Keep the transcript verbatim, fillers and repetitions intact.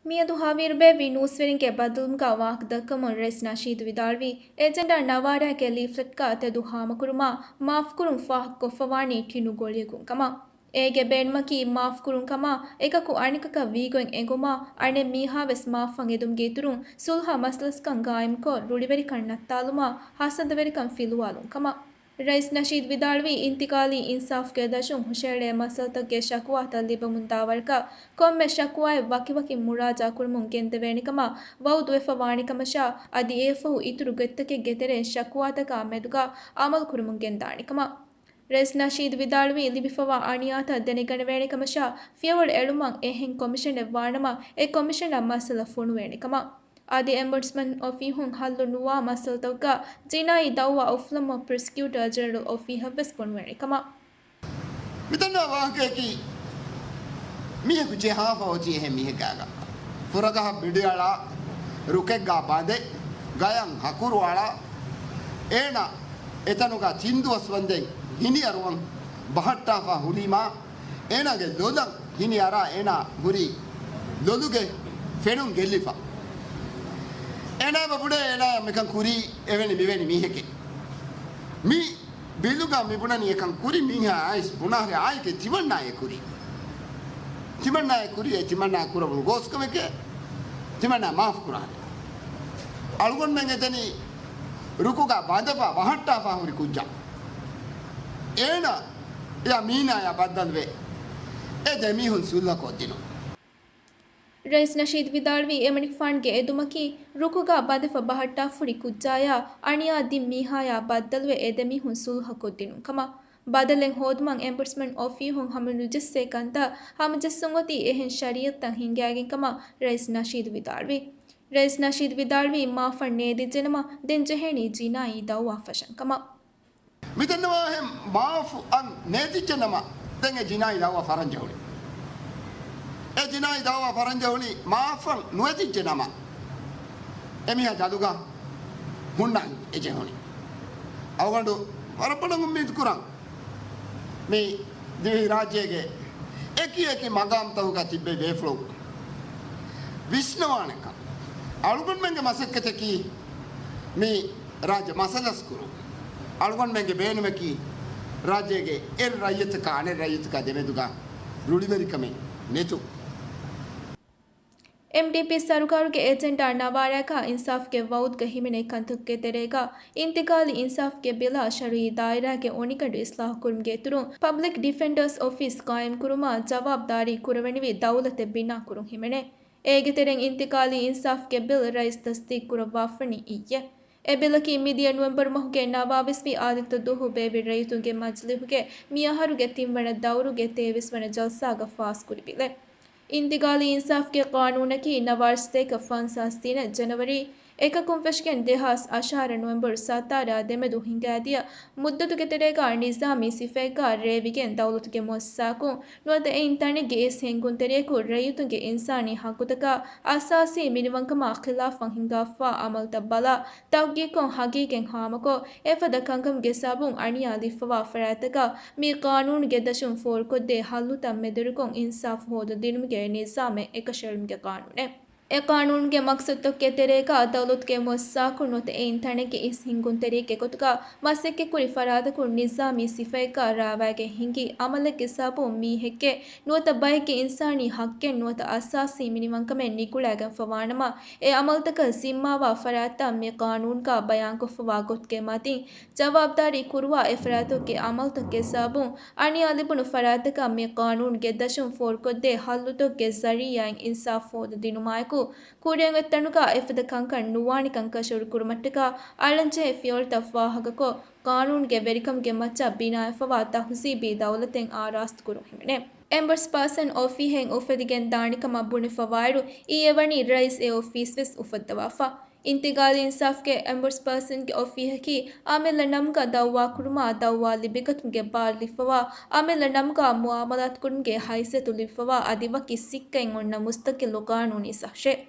މިއަދު ހާވީރުބޭއްވި ނޫސްވެރިންގެ ބައްދަލުވުމުގަ ވާހަކަ ދައްކަމުން ރައީސް ނަޝީދު ވިދާޅުވީ، އެޖެންޑާ ނަވާރައިގެ ލީފްލެޓްގަ ތެދު ހާމަކުރުމާ މާފުކުރުން ފާހަގަކޮށްފަވާނީ ޓިނު ގޮޅިއަކުން ކަމަށް. އޭގެ ބޭނުމަކީ މާފުކުރުން ކަމާ އެކަކު އަނެކަކަށް ވީގޮތް އެނގުމާ އަނެއް މީހާވެސް މާފަށް އެދުމުގެ އިތުރުން ސުލްހަ މަސަލަސްކަން ގާއިމްކޮށް ރުޅިވެރިކަން ނައްތާލުމާ ހަސަދަވެރިކަން ފިލުވާލުން ކަމަށް. ރައީސް ނަޝީދު ވިދާޅުވީ، އިންތިގާލީ އިންސާފްގެ ދަށުން ހުށައެޅޭ މައްސަލަތަކުގެ ޝަކުވާތައް ލިބެމުންދާ ވަރަކަށް ކޮންމެ ޝަކުވާއެއް ވަކިވަކި މުރާޖާ ކުރަމުން ގެންދެވޭނެކަމަށް ވައުދުވެފަވާނެކަމަށާ، އަދި އެއަށްފަހު އިތުރު ގޮތްތަކެއްގެ ތެރެއިން ޝަކުވާތަކާ މެދުގަ އަމަލުކުރަމުން ގެންދާނެކަމަށް. ރައީސް ނަޝީދު ވިދާޅުވީ، ލިބިފަވާ އަނިޔާތައް ދެނެގަނެވޭނެކަމަށާ، ފިޔަވަޅު އެޅުމަށް އެހެން ކޮމިޝަނެއް ވާނަމަ، އެ ކޮމިޝަނަށް މައްސަލަ ފޮނުވޭނެކަމަށް. އަދި އެމްބަޑްސްމަން އޮފީހުން ހައްލު ނުވާ މައްސަލަތަކުގަ ޖިނާއީ ދައުވާ އުފުލަމުން ޕްރޮސިކިއުޓަރ ޖެނެރަލް އޮފީހަށްވެސް ފޮނުވޭނެ ކަމަށް. މިދަންނަވާ ވާހަކައަކީ، މީހަކު ޖެހާފަ އޮތީ އެހެން މީހެއްގާގަ. ފުރަގަހަށް ބިޑިއަޅާ، ރުކެއްގާ ބަނދެ، ގަޔަށް ހަކުރު އަޅާ، އޭނަ އެތަނުގަ ތިން ދުވަސް ވަންދެން ހިނިއަރުވަން ބަހައްޓާފަ ހުރީމާ، އޭނާގެ ލޮލަށް ހިނި އަރާ އޭނާ ހުރީ ލޮލުގެ ފެނުން ގެއްލިފަ. އޭނާ އެބަ ބުނޭ އޭނާޔަށް މިކަން ކުރީ އެވެނި މިވެނި މީހެކޭ. މި ބިލުގަ މި ބުނަނީ އެކަން ކުރި މީހާ އައިސް ބުނާހެ އާއެކޭ ތިމަންނާއޭ ކުރީ. ތިމަންނާއޭ ކުރީ އެ ތިމަންނާ ކުރަމުން ގޯސްކަމެކޭ ތިމަންނާ މާފު ކުރާނެ. އަޅުގަނޑުމެން އެދެނީ ރުކުގަ ބަނދަފަ ބަހައްޓާފަ ހުރި ކުއްޖާ. އޭނާ އެއާ މީނާޔާ ބައްދަލުވެ، އެ ދެމީހުން ސުލްހަކޮށްދިނުން. ރައީސް ނަޝީދު ވިދާޅުވީ، އެމަނިކުފާނުގެ އެދުމަކީ، ރުކުގަ ބަނދެފަ ބަހައްޓާފަ ހުރި ކުއްޖާޔާ އަނިޔާ ދިން މީހާޔާ ބައްދަލުވެ އެ ދެމީހުން ސުލްހަކޮށްދިނުން ކަމަށް. ބަދަލެއް ހޯދުމަށް އެމްބަޑްސްމަން އޮފީހުން ހަމަނުޖެއްސޭ ކަންތައް ހަމަޖެއްސުން އޮތީ އެހެން ޝަރީއަތްތައް ހިންގައިގެން ކަމަށް ރައީސް ނަޝީދު ވިދާޅުވި. ރައީސް ނަޝީދު ވިދާޅުވީ، މާފަށް ނޭދިއްޖެނަމަ ދެން ޖެހޭނީ ޖިނާއީ ދައުވާ ފަށަން ކަމަށް. މިދަންނަވާހެން މާފު އަށް ނޭދިއްޖެނަމަ، ދެން އެ ޖިނާއީ ދައުވާ ފަށަން ޖެހުނީ. އެ ޖިނާއީ ދައުވާ ފަށަން ޖެހުނީ މާފަށް ނުވެދިއްޖެނަމަ، އެމީހާ ޖަލުގަ ހުންނަން އެ ޖެހުނީ. އަޅުގަނޑު ވަރަށް ބޮޑަށް އުއްމީދު ކުރަން. މި ދިވެހިރާއްޖޭގެ އެކި އެކި މަގާމްތަކުގަ ތިއްބެވި ބޭފުޅުން ވިސްނަވާނެކަން. އަޅުގަނޑުމެންގެ މަސައްކަތަކީ މި ރާއްޖެ މަސަލަސް ކުރުން. އަޅުގަނޑުމެންގެ ބޭނުމަކީ ރާއްޖޭގެ އެއް ރައްޔިތަކާ އަނެއް ރައްޔިތަކާ ދެމެދުގަ ރުޅިވެރިކަމެއް ނެތުން. އެމްޑީޕީ ސަރުކާރުގެ އެޖެންޑާ ނަވާރައަކާ އިންސާފްގެ ވައުދުގަ ހިމެނޭ ކަންތަކުގެ ތެރޭގަ އިންތިގާލީ އިންސާފްގެ ބިލާ ޝަރުއީ ދާއިރާގެ އޮނިގަނޑު އިސްލާހު ކުރުމުގެ އިތުރުން ޕަބްލިކް ޑިފެންޑަރސް އޮފީސް ޤާއިމް ކުރުމަށް ޖަވާބުދާރީ ކުރެވެނިވި ދައުލަތެއް ބިނާ ކުރުން ހިމެނޭ. އޭގެ ތެރެއިން އިންތިގާލީ އިންސާފްގެ ބިލް ރައީސް ތަސްދީޤު ކުރައްވާފަނީ އިއްޔެ. އެ ބިލަކީ މިދިޔަ ނޮވެމްބަރު މަހުގެ ނަވާވީސްވި އާދިއްތަ ދުވަހު ބޭއްވި ރައްޔިތުންގެ މަޖިލީހުގެ މިއަހަރުގެ ތިންވަނަ ދައުރުގެ ތޭވީސް ވަނަ ޖަލްސާގަ ފާސްކުރި ބިލެއް. އިންތިގާލީ އިންސާފްގެ ޤާނޫނަކީ ނަވާރަ ސަތޭކަ ފަންސާސް ތިނެއް ޖަނަވަރީ އެކަކުން ފެށިގެން ދެހާސް އަށާރަ ނޮވެމްބަރު ސަތާރައާ ދެމެދު ހިނގާދިޔަ މުއްދަތުގެ ތެރޭގަ ނިޒާމީ ސިފައެއްގަ ރޭވިގެން ދައުލަތުގެ މުއައްސަސާއަކުން ނުވަތަ އެއިން ތަނެއްގެ އިސް ހިންގުންތެރިޔަކު ރައްޔިތުންގެ އިންސާނީ ޙައްޤުތަކާ އަސާސީ މިނިވަންކަމާ ޚިލާފަށް ހިނގާފަވާ ޢަމަލުތައް ބަލާ، ތަޙްޤީޤުކޮށް ހަގީގަތް ހާމަކޮށް، އެފަދަ ކަންކަމުގެ ސަބަބުން އަނިޔާ ލިބިފަވާ ފަރާތްތަކަށް މި ޤާނޫނުގެ ދަށުން ފޯރުކޮށްދޭ ހައްލުތައް މެދުވެރިކޮށް އިންސާފު ހޯދަދިނުމުގެ ނިޒާމެއް އެކަށައިލުމުގެ ޤާނޫނެއް. އެ ޤާނޫނުގެ މަޤްޞަދުތަކުގެ ތެރޭގަ ދައުލަތުގެ މުއައްސަސާއަކުން ނުވަތަ އެއިން ތަނެއްގެ އިސް ހިންގުންތެރިއެއްގެ ގޮތުގަ މަސައްކަތްކުރި ފަރާތަކުން ނިޒާމީ ސިފައެއްގަ ރާވާގެން ހިނގި ޢަމަލެއްގެ ސަބަބުން މީހެއްގެ ނުވަތަ ބައެއްގެ އިންސާނީ ޙައްޤެއް ނުވަތަ އަސާސީ މިނިވަންކަމެއް ނިކުޅައިގެންފަވާނަމަ، އެ ޢަމަލުތަކަށް ޒިންމާވާ ފަރާތްތައް މި ޤާނޫނުގަ ބަޔާންކޮށްފަވާ ގޮތުގެ މަތިން ޖަވާބުދާރީ ކުރުވާ އެ ފަރާތުގެ ޢަމަލުތަކުގެ ސަބަބުން އަނިޔާ ލިބުނު ފަރާތަކަށް މި ޤާނޫނުގެ ދަށުން ފޯރުކޮށްދޭ ހައްލުތަކުގެ ޒަރީޢާއިން އިންސާފު ހޯދަދިނުމާއެކު، ކުރިއަށް އޮތް ތަނުގަ އެފަދަ ކަންކަން ނުވާނެކަން ކަށަވަރު ކުރުމަށްޓަކާ އަޅަންޖެހޭ ފިޔަވަޅުތައް ފާހަގަކޮށް، ޤާނޫނުގެ ވެރިކަމުގެ މައްޗަށް ބިނާވެފަވާ ތަހުޒީބީ ދައުލަތެއް އާރާސްތުކުރުން ހިމެނޭ. އެމްބަޑްސްޕާސަން އޮފީހެއް އުފެދިގެން ދާނެކަމަށް ބުނެފަވާއިރު، އިއްޔެ ވަނީ ރައީސް އެ އޮފީސް ވެސް އުފައްދަވާފަ. އިންތިގާލީ އިންސާފްގެ އެމްބަޑްސްޕާސަންގެ އޮފީހަކީ އަމިއްލަ ނަމުގަ ދައުވާކުރުމާ، ދައުވާ ލިބިގަތުމުގެ ބާރު ލިބިފަވާ އަމިއްލަ ނަމުގަ މުއާމަލާތުކުރުމުގެ ހައިސިއްޔަތު ލިބިފަވާ އަދި ވަކި ސިއްކައިން އޮންނަ މުސްތަޤިއްލު ޤާނޫނީ ސަހަށެއް.